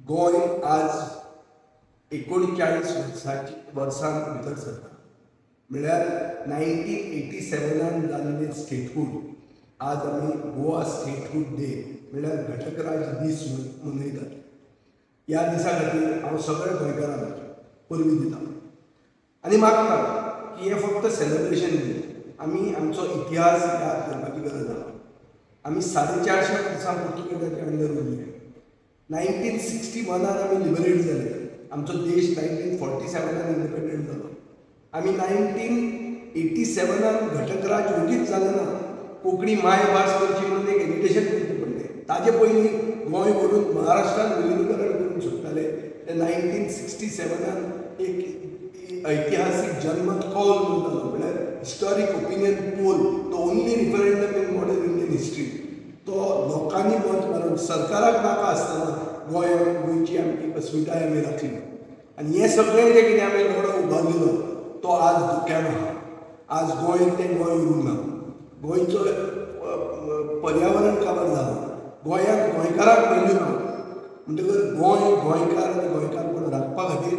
गोंय आज 39 वर्सांची वर्सां भितर सरता. म्हळ्यार 1987 जाल्लें स्टेटहूड आज आमी गोवा स्टेटहूड डे म्हळ्यार घटक राज्य दीस म्हणून मनयतात. ह्या दिसा खातीर हांव सगळ्या गोंयकारांक परबीं दिता आनी मागता की हें फक्त सेलिब्रेशन न्ही, आमी आमचो इतिहास याद करपाची गरज आसा. आमी 450 वर्सां पुर्तुगेजाच्या अंडर उरले. 1961 आमी लिबरेट जाले. आमचो देश 1947 इंडिपेंडंट जालो. आमी 1987 घटक राज्य ओगीच जालें ना. कोंकणी मायभास करची म्हणून एक एजिटेशन करचें पडलें. ताजे पयलीं गोंय व्हरून महाराष्ट्रान विलिनीकरण करूंक सोदताले. ते 1967 एक ऐतिहासीक जनमत कौल म्हणून जालो, म्हळ्यार historic opinion poll, the only referendum in modern Indian history. तो लोकांनी मत मारून सरकाराक नाका आसतना गोंयांत गोंयची आमची अस्मिताय आमी राखली. आनी हें सगळें जें कितें आमी लढो उबारलेलो तो आज धोक्यान आहा. आज गोंय तें गोंय उरूंक ना. गोंयचो पर्यावरण काबार जालो. गोंयांत गोंयकाराक व्हॅल्यू ना. म्हणटकच गोंय गोंयकार आनी गोंयकारपण राखपा खातीर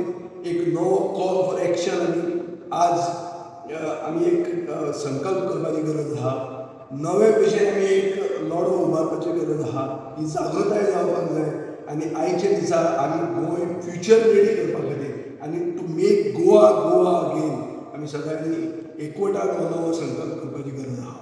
एक नवो कॉल फॉर एक्शन आमी आज आमी एक संकल्प करपाची गरज आहा. नवे भशेन आमी एक लढो उबारपाची गरज आहा. ही जागृताय जावपाक जाय आनी आयच्या दिसा आमी गोंय फ्युचर रेडी करपा खातीर आनी to make Goa Goa again आमी सगळ्यांनी एकवटान हो नवो संकल्प करपाची गरज आहा.